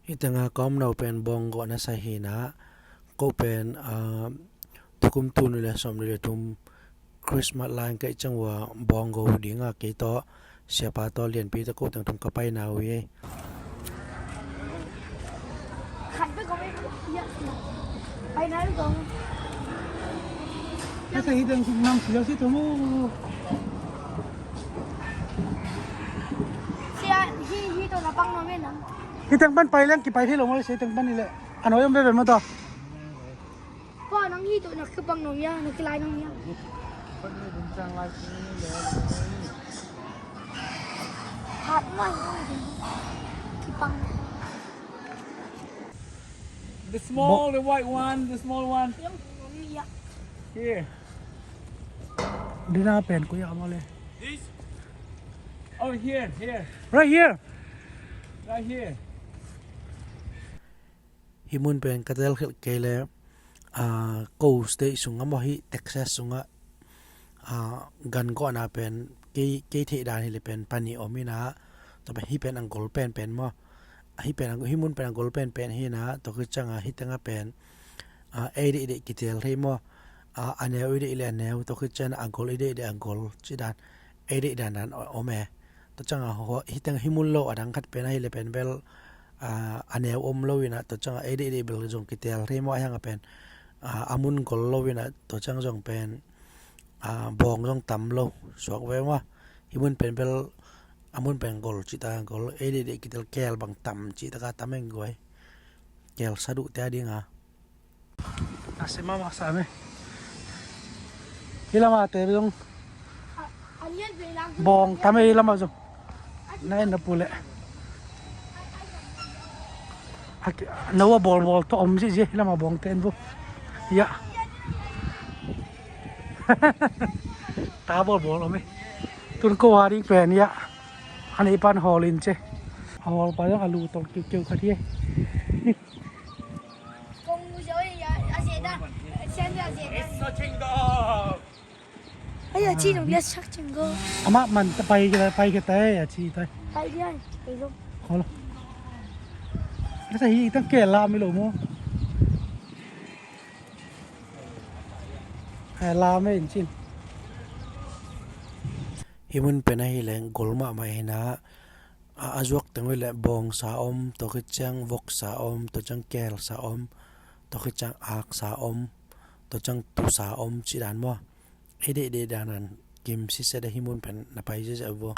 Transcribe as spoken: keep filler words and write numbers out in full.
Hih tengah ka omna uh pen bawng gawh na sai hi na, ko pen, ah, tukum tul nih le sawmnih le thum Christmas lai kei ciang uh a bawng gawh uh ding a, kei tawh siapa tawh Lianpi tawh ko teng thum ka paina uh hi. Khat bek om e. Pai nai lo. Ka sa hi teng nam siau si tu mu. Sia, hi, hi to na pang no me na. Hi teng pan pai leng kipai thei lo maw le, sia, hi teng pan hi leh. A nuai om veve maw tawh. Pa nang hi to na kipang no ya, na kilai no ya. Hat mai. Kipang. The small, the white one, the small one. Here. Dina pen koi ah maw le. This? Oh, here, here. Right here. Right here. Hih mun pen ka tel khelh kei le, ah, ko state sungah maw, hih Texas sungah, ah, gan gawhna pen kei, kei theih dan hi le pen pani om hi na, tua pen hih pen a gol penpen maw. Hih pen a, hih mun pen a gol penpen hi na, tua khit ciangah hih tengah pen, ah, ei deihdeih kitel thei maw. Ah, a neu i deih le a neu, tua khit ciangah a gol i deih le a gol, ci dan. Ei deih dandan om e. Tua ciangah hih teng hih mun lo a dang khat pen ahih leh pen bel, ah, a neu om lo inah, tua ciangah ei deih deih bel zong kitel thei maw, a hiangah pen, ah, a mun gol lo inah, tua ciang zong pen, ah, bawng zong tam lo suak ve maw. Hih mun pen bel, a mun pen gol cih tak a gol, ei deih deih kitel, keel bang tam cih tak a tam eng guai. Keel sa duh te a ding a. A se mama sa me. Hi lama te zong bawng tam e, hi lama zong. Na en na pu le. Na ua bawl bawl tawh om ziahziah, hi lama bawng te en bu. Ya. Ta bawl bawl om e. Tun ko a ding pen ya. A nei pan hawl in ce. A hawl pa zong a lu tawng kiukiu khat hi e. Ai, a ci nung bia sak cing go. Amah man ta pai ke, pai ke tai, a ci tai. Pai bia, pai lo. Khol. Ka sa hi tang ke la mi lo mo. Ai, la me in cin. Hih mun pen ahih leh gol mahmah hi na, a, a zuak teng uh leh bawngsa om, tua khit ciang voksa om, tua ciang keelsa om, tua khit ciang aksa om, tua ciang tusa om, cih dan maw. Ei deih deih dan dan kim siset a, hih mun pen na pai ziahziah uh vua.